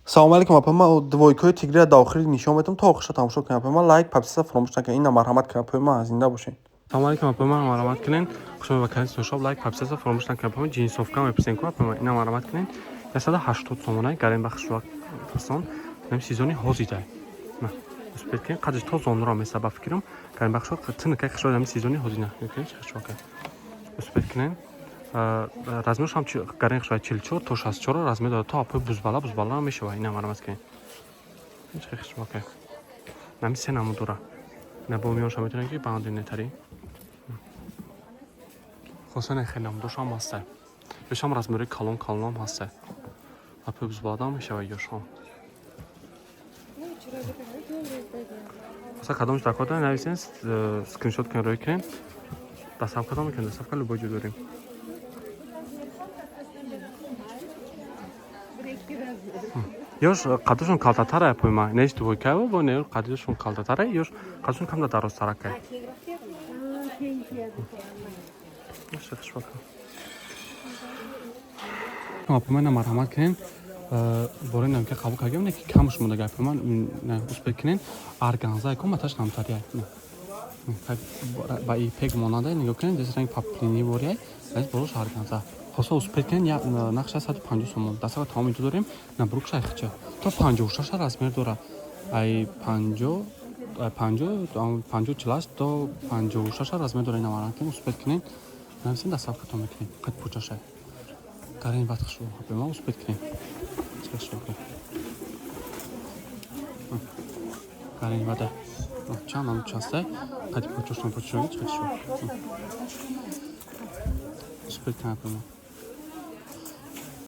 Салом алейкум, апа. Ман двойкаҳои тигрира дар охири нишон медиҳам, то охирша тамошо кунед, апа. Ман лайк, подписка фаромӯш накунед. Ина марҳамат кунед, апа. Ман зинда бошед. Салом алейкум, апа. Ман марҳамат кунед. Хуш омадед ба канали Сушоп. Лайк, подписка фаромӯш накунед, апа. Ҷинсовка мепурсем ку, апа. Ина марҳамат кунед. 180 сомона гарем ба хушвақ фасон. Нами сезони ҳозидай. На, успеть кунед. Қадаш то зонуро меса ба фикрам. Гарем ба хушвақ тинка хушвақ нами сезони ҳозина. Кунед хушвақ. Успеть кунед. Размерш ҳам гарем хушвақ 44 то 64 размер дорад. То апои бузбала бузбала мешава. Ина марҳамат кунед. Чӣ хушвақ. Нами се намуд дора. На бо миёнша метавонед ки банди нетарӣ. Хосане хеле намудошам ҳаста. Ёшам размери калон калонам ҳаста. Апои бузбаладам мешава ёшам. Хоса кадомш дакода нависен, скриншот кунед, рӯй кунед. Доставка дам мекунем, доставка любой ҷо дорем. Ёш қадашон калтатара апои ма. Неш двойкаево бо не қадашон калтатара, ёш қадашон камда дарозтаракай. Апои ман марҳамат кунед. Бораи намка қабул кардем, не ки камш монда гапи ман успеть кунед. Арганза ку маташ намтария. Ба ипек монанда нигоҳ кунед, дес ранг паплини вория, аз болош арганза. Хоса успеть кунед, нақша 150 сомон. Дастака тамоми ду дорем, на брукша айхча. То 56 размер дора. Ай 50 50 50 48 то 56 размер дора. Ина марҳамат кунед, успеть кунед. Нависен, доставка то мекунем. Қад пучашай. Гарин вақт хушу. Ма успеть кунем. Гарин вада. Чанд намуд частай? Қади пучашон пучашон чӣ шу. Успеть кунем.